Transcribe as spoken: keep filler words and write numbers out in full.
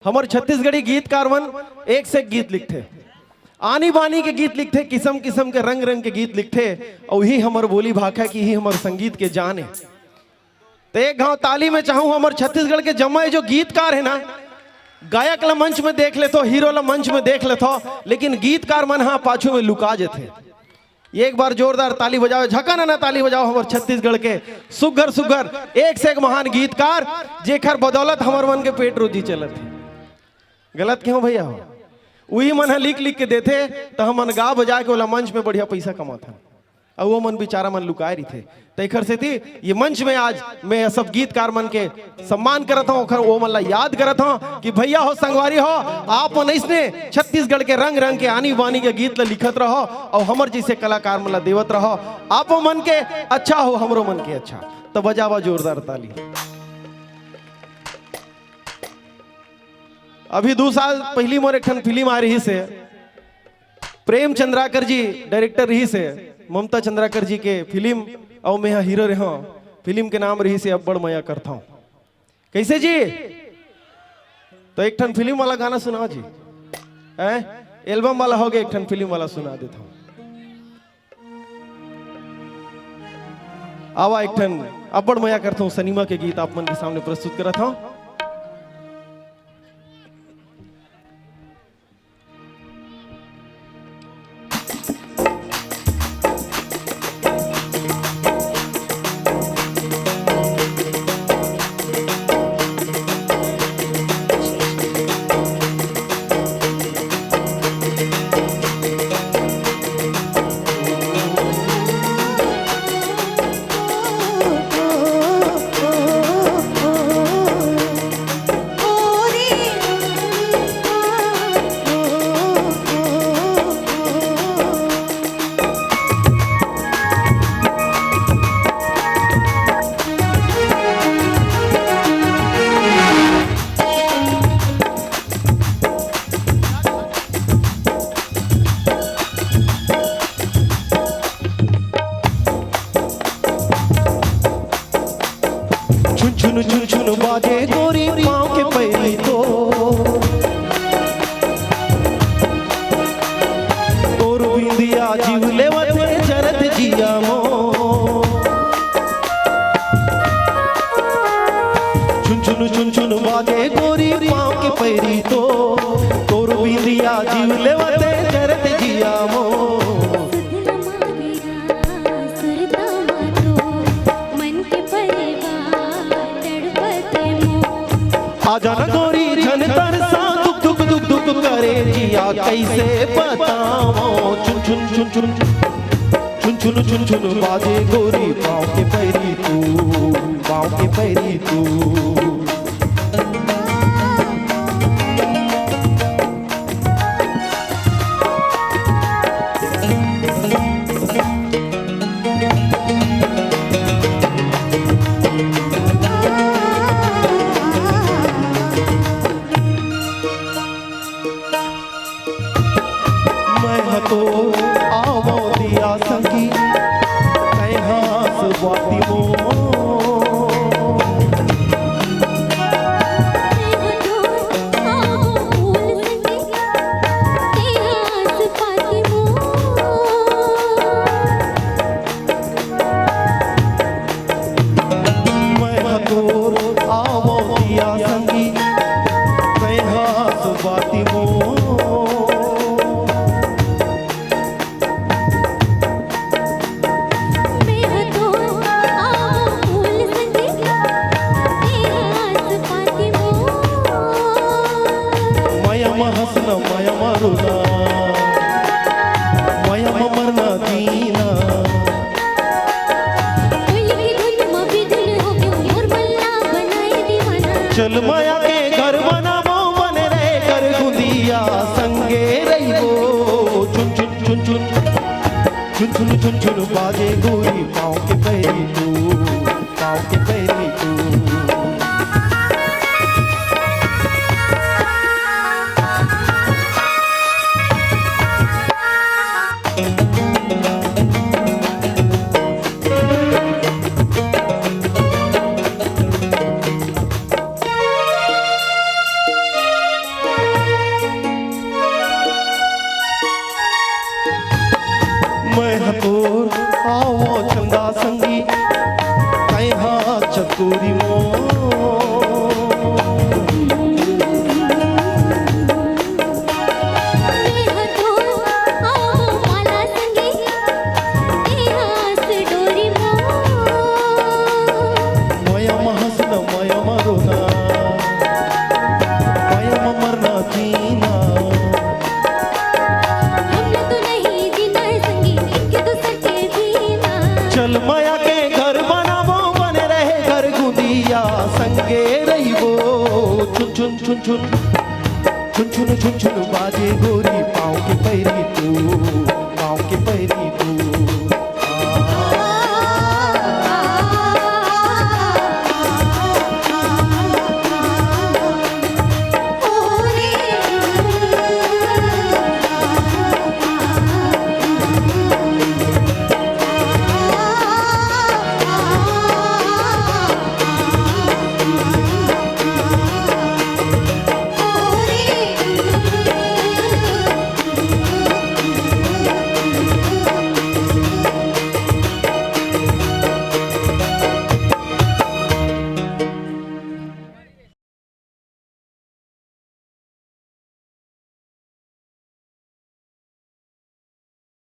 हमर छत्तीसगढ़ी गीतकार मन एक से एक गीत लिखथे, आनी बानी के गीत लिखथे, किसम किसम के, रंग रंग के गीत लिखथे। अउ ही हमर बोली भाखा हे कि ही हमर संगीत के जान हे। त एक घांव ताली में चाहूं, हमर छत्तीसगढ़ के जम्मा ये जो गीतकार हे ना, गायक ला मंच में देख लेथो, हीरो ला मंच में देख लेथो, लेकिन गीतकार मन हा पाछू में लुका जथे। एक बार जोरदार ताली बजाओ, झकाना ना ताली बजाओ हमर छत्तीसगढ़ के सुग्घर सुग्घर एक से एक महान गीतकार, जेकर बदौलत हमर मन के पेट रोजी चलत हे। गलत कहों भैया हो? उही मन ह लिख लिख के देथे, त हमन गा बजा के ओला मंच में बढ़िया पइसा कमाथन, अउ वो मन बेचारा मन लुकाए रहिथे। तेखर सेती ये मंच में आज मैं ये सब गीतकार मन के सम्मान करत हूँ, ओखर वो मन ला याद करत हूँ कि भैया हो, संगवारी हो, आप मन अइसने छत्तीसगढ़ के रंग रंग के आनी बानी के गीत ला लिखत रहो अउ हमर जइसे कलाकार मन ला देवत रहो। आपो मन के अच्छा हो, हमरो मन के अच्छा। त बजावा जोरदार ताली। अभी दू साल पहिली मोर एक ठन फिल्म आ रहिस हे, प्रेम चंद्राकर जी डायरेक्टर रहिस हे, ममता चंद्राकर जी के फिल्म, अउ मैं ह हीरो रेहों। फिल्म के नाम रहिस हे अब्बड़ मया करथौं। कइसे जी? त एक ठन फिल्म वाला गाना सुनाओ जी। हैं? एल्बम वाला होगे, एक ठन फिल्म वाला सुना देथौं। आवा एक ठन अब्बड़ मया करथौं सिनेमा के गीत आप मन के सामने प्रस्तुत करत हौं। छुन छुन छुन छुन बाजे गोरी पाँव के पैरी तो, तोर बिंदिया जीव लेवत जरत जिया मो। छुन छुन छुन छुन बाजे गोरी पाँव के पैरी तो, तोर बिंदिया जीव लेवत जरत जिया मो। सुरता मातो मन के परवा तड़पत मो। आ जाना गोरी झन तरसा दुख दुख दुख दुख करे जिया कइसे बतावं। छुन छुन छुन छुन छुन छुन छुन छुन बाजे गोरी पाँव के पैरी तू, पाँव के पैरी तू। मैं ह तो आवो दिया संगी, तै हास बाती मो। मैं ह तोर आवो दिया संगी, तै हास बाती मो। मया म हंसना, मया म रोना, मया म मरना जीना। चल मया के घर बनाबो, बने रहे कर गुंदिया, संगे रहिबो। छुन छुन छुन छुन छुन छुन छुन छुन बाजे गोरी पाँव के पैरी तू, पाँव के पैरी तू। गोरी मोर। मया म हंसना, मया म रोना, मया म मरना जीना। चल मया के घर बनाबो, बने रहे घर गुंदिया, संगे रहिबो। छुन छुन छुन छुन, छुन छुन छुन छुन बाजे गोरी, पाँव के पैरी तू, पाँव के पैरी तू।